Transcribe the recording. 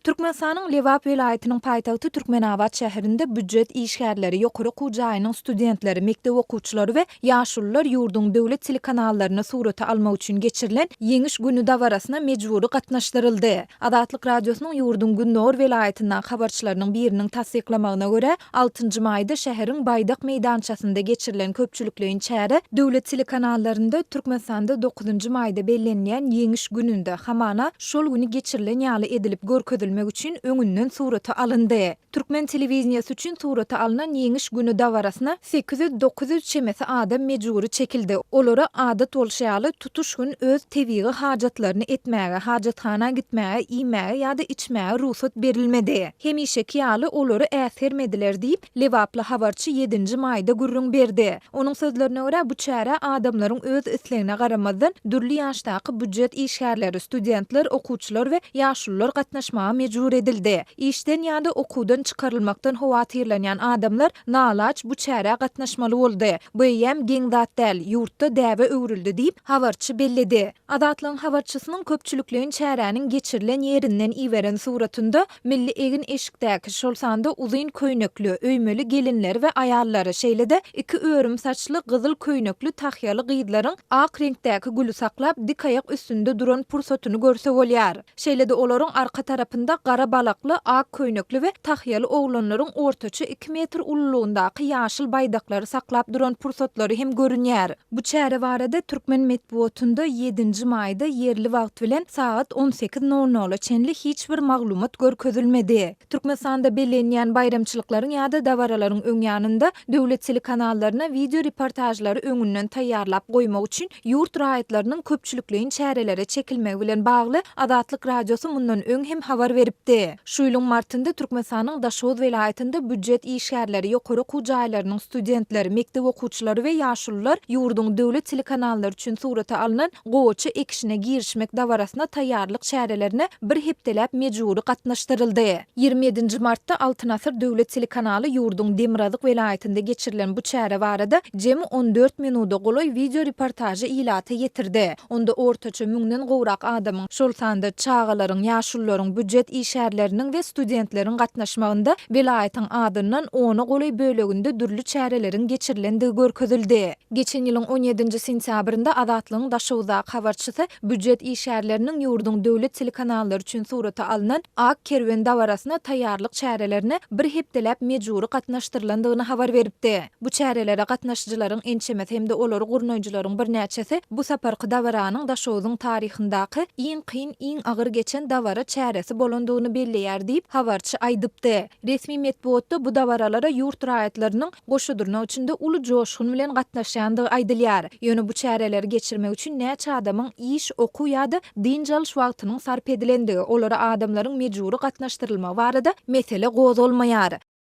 Türkmenistanyň Lebap welaýatynyň paýtagty Türkmenabat şäherinde býujet işgärleri, ýokary okuw jaýynyň studentleri, mekdep okuwçylary we ýaşulular ýurduň döwlet telekanallaryna surata almak üçin geçirilen Ýeňiş güni dabarasyna mejbury gatnaşdyryldy. Azatlyk Radiosynyň ýurduň gündogar welaýatyndaky habarçylarynyň biriniň tassyklamagyna görä, Altynjy maýda şäheriň Baýdak meýdançasynda geçirilen köpçülikleýin çäre döwlet telekanallarynda Türkmenistanda dokuzynjy maýda bellenilýän Ýeňiş gününde, hamana, şol güni geçirilen ýaly edilip görkezilmek üçin öňünden surata alyndy. Türkmen telewideniýesi üçin surata alnan Ýeňiş güni dabarasyna 800-900 çemesi adam mejbury çekildi. Olara, adat bolşy ýaly, tutuş gün öz tebigy hajatlaryny etmäge, hajathana gitmäge, iýmäge ýa-da içmäge rugsat berilmedi. Hemişeki ýaly, olary äsgermediler diýip, lebaply habarçy ýedinji maýda gürrüň berdi. Onuň sözlerine görä, bu çärä adamlaryň öz islegine garamazdan, dürli ýaşdaky býujet işgärleri, studentler, okuwçylar we ýaşulular gatnaşmaga mejbur edildi. Işden ýa-da okuwdan çykarylmakdan howatyrlanýan adamlar nalaç bu çärä gatnaşmaly boldy. Bu eýýäm geň zat däl, ýurtda däbe öwrüldi diýip, habarçy belledi. Azatlygyň habarçysynyň köpçülikleýin çäräniň geçirilen ýerinden iberen suratynda milli egin-eşikdäki, şol sanda uzyn köýnekli, öýmeli gelinleri we aýallary, şeýle-de iki örüm saçly, gyzyl köýnekli tahýaly gyzlaryň ak reňkdäki güli saklap, dik aýak üstünde duran pursatyny görse bolýar. Şeýle-de olaryň arka tarapynda gara balakly, ak köýnekli we tahýaly oglanlaryň ortaça iki metr ululygyndaky ýaşyl baýdaklary saklap duran pursatlary hem görünýär. Bu çäre barada türkmen metbugatynda ýedinji maýda ýerli wagt bilen sagat on sekiz nol nola çenli hiç bir maglumat görkezilmedi. Türkmenistanda bellenýän baýramçylyklaryň ýa-da dabaralaryň öň ýanynda döwlet telekanallaryna wideo reportažlary öňünden taýýarlap goýmak üçin ýurt raýatlarynyň köpçülikleýin çärelere çekilmegi bilen bagly Azatlyk Radiosy mundan öň hem habar beripdi. Şu ýylyň martynda Türkmenistanyň Daşoguz welaýatynda býujet işgärleri, ýokary okuw jaýlarynyň studentleri, mekdep okuwçylary we ýaşulular ýurduň döwlet telekanallary üçin surata alnan gowaça ekişine girişmek dabarasyna taýýarlyk çärelerine bir hepdeläp mejbury gatnaşdyryldy. 27 nji martda Altyn asyr döwlet telekanaly ýurduň demirgazyk welaýatynda geçirilen bu çäre barada jemi 14 minuda golaý wideo reportažy ilata ýetirdi. Onda ortaça müňden gowrak adamyň, şol sanda çagalaryň, ýaşulularyň, býujet işgärleriniň we studentleriň gatnaşmagynda welaýatyň adyndan ona golaý böleginde dürli çäreleriň geçirilendigi görkezildi. Geçen ýylyň on ýedinji sentýabrynda Azatlygyň Daşoguzdaky habarçysy býujet işgärleriniň ýurduň döwlet telekanallary üçin surata alnan Ak kerwen dabarasyna taýýarlyk çärelerine bir hepdeläp mejbury gatnaşdyrylandygyny habar beripdi. Bu çärelere gatnaşyjylaryň ençemesi hem-de olary gurnaýjylaryň birnäçesi bu saparky dabaranyň Daşogzuň taryhyndaky iň kyn, iň agyr geçen dabara çäresi bolandygyny belleýär diýip, habarçy aýdypdy. Resmi metbugatda bu dabaralara ýurt raýatlarynyň goşa-dyrnak içinde uly joşgun bilen gatnaşýandygy aýdylýar. Ýöne bu çäreleri geçirmek üçin näçe adamyň iş, okuw ýa-da dynç alyş wagtynyň sarp edilendigi, olara adamlaryň mejbury gatnaşdyrylmagy barada mesele gozgalmaýar.